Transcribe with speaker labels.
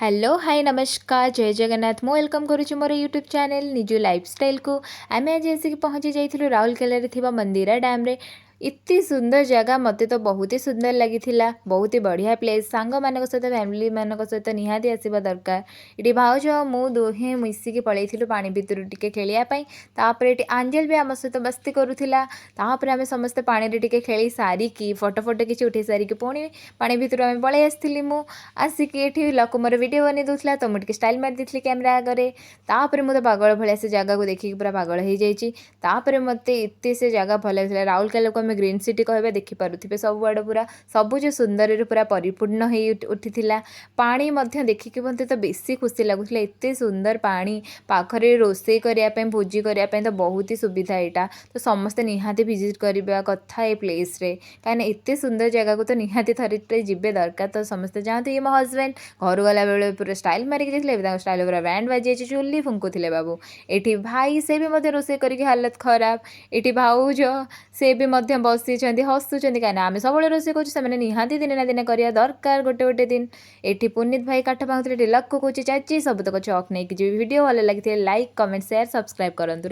Speaker 1: Hello, high, ନମସ୍କାର, ଜୟ ଜଗନ୍ନାଥ। ମୁଁ welcome କରୁଛି ମୋର ୟୁଟ୍ୟୁବ୍ ଚ୍ୟାନେଲ୍ ନିଜୁ ଲାଇଫଷ୍ଟାଇଲ୍କୁ। ଆମେ ଆଜି ଆସିକି ପହଞ୍ଚି ଯାଇଥିଲୁ ରାଉରକେଲାରେ ଥିବା ମନ୍ଦିରା ଡ୍ୟାମ୍ରେ। ଏତେ ସୁନ୍ଦର ଜାଗା, ମୋତେ ତ ବହୁତ ହି ସୁନ୍ଦର ଲାଗିଥିଲା। ବହୁତ ହି ବଢ଼ିଆ ପ୍ଲେସ୍। ସାଙ୍ଗମାନଙ୍କ ସହିତ, ଫ୍ୟାମିଲିମାନଙ୍କ ସହିତ ନିହାତି ଆସିବା ଦରକାର। ଏଠି ଭାଉଜ ଆଉ ମୁଁ ଦୁହେଁ ମିଶିକି ପଳେଇଥିଲୁ ପାଣି ଭିତରୁ ଟିକେ ଖେଳିବା ପାଇଁ। ତାପରେ ଏଠି ଆଞ୍ଜେଲ ବି ଆମ ସହିତ ମସ୍ତି କରୁଥିଲା। ତାପରେ ଆମେ ସମସ୍ତେ ପାଣିରେ ଟିକେ ଖେଳି ସାରିକି, ଫଟୋ ଫଟୋ କିଛି ଉଠେଇ ସାରିକି ପୁଣି ପାଣି ଭିତରୁ ଆମେ ପଳେଇ ଆସିଥିଲି। ମୁଁ ଆସିକି ଏଠି ଲକୁ ମୋର ଭିଡ଼ିଓ ବନେଇ ଦେଉଥିଲା, ତ ମୁଁ ଟିକେ ଷ୍ଟାଇଲ୍ ମାରି ଦେଇଥିଲି କ୍ୟାମେରା ଆଗରେ। ତାପରେ ମୁଁ ତ ପାଗଳ ଭଳିଆ ସେ ଜାଗାକୁ ଦେଖିକି ପୁରା ପାଗଳ ହେଇଯାଇଛି। ତାପରେ ମୋତେ ଏତେ ସେ ଜାଗା ଭଲ ଲାଗୁଥିଲା। ରାଉରକେଲାକୁ ଆମେ ଗ୍ରୀନ୍ ସିଟି କହିବା। ଦେଖିପାରୁଥିବେ, ସବୁଆଡ଼େ ପୁରା ସବୁଜ ସୁନ୍ଦରରେ ପୁରା ପରିପୂର୍ଣ୍ଣ ହେଇ ଉଠିଥିଲା। ପାଣି ମଧ୍ୟ ଦେଖିକି ମୋତେ ତ ବେଶୀ ଖୁସି ଲାଗୁଥିଲା। ଏତେ ସୁନ୍ଦର ପାଣି ପାଖରେ ରୋଷେଇ କରିବା ପାଇଁ, ଭୋଜି କରିବା ପାଇଁ ତ ବହୁତ ହି ସୁବିଧା ଏଇଟା। ତ ସମସ୍ତେ ନିହାତି ଭିଜିଟ୍ କରିବା କଥା ଏ ପ୍ଲେସ୍ରେ, କାହିଁକିନା ଏତେ ସୁନ୍ଦର ଜାଗାକୁ ତ ନିହାତି ଥରେ ଯିବେ ଦରକାର। ତ ସମସ୍ତେ ଯାଆନ୍ତୁ। ଇଏ ମୋ ହଜବେଣ୍ଡ ଘରୁ ଗଲାବେଳେ ପୁରା ଷ୍ଟାଇଲ୍ ମାରିକି ଯାଇଥିଲେ। ଏବେ ତାଙ୍କ ଷ୍ଟାଇଲ୍ ପୁରା ବ୍ୟାଣ୍ଡ ବାଜିଯାଇଛି, ଚୁଲି ଫୁଙ୍କୁଥିଲେ ବାବୁ। ଏଠି ଭାଇ, ସେ ବି ମଧ୍ୟ ରୋଷେଇ କରିକି ହାଲତ ଖରାପ। ଏଠି ଭାଉଜ, ସେ ବି ମଧ୍ୟ ବସିଛନ୍ତି, ହସୁଛନ୍ତି, କାହିଁକିନା ଆମେ ସବୁବେଳେ ରୋଷେଇ କରୁଛୁ, ସେମାନେ ନିହାତି ଦିନେ ନା ଦିନେ କରିବା ଦରକାର ଗୋଟେ ଗୋଟେ ଦିନ। ଏଠି ପୁନିତ ଭାଇ କାଠ ଭାଙ୍ଗୁଥିଲେ। ଏଠି ଲକ୍କୁ କହୁଛି, ଚାଚି, ସବୁତକ ଚକ୍ ନେଇକି ଯିବି। ଭିଡ଼ିଓ ଭଲ ଲାଗିଥିଲେ ଲାଇକ୍, କମେଣ୍ଟ, ସେୟାର, ସବସ୍କ୍ରାଇବ୍ କରନ୍ତୁ।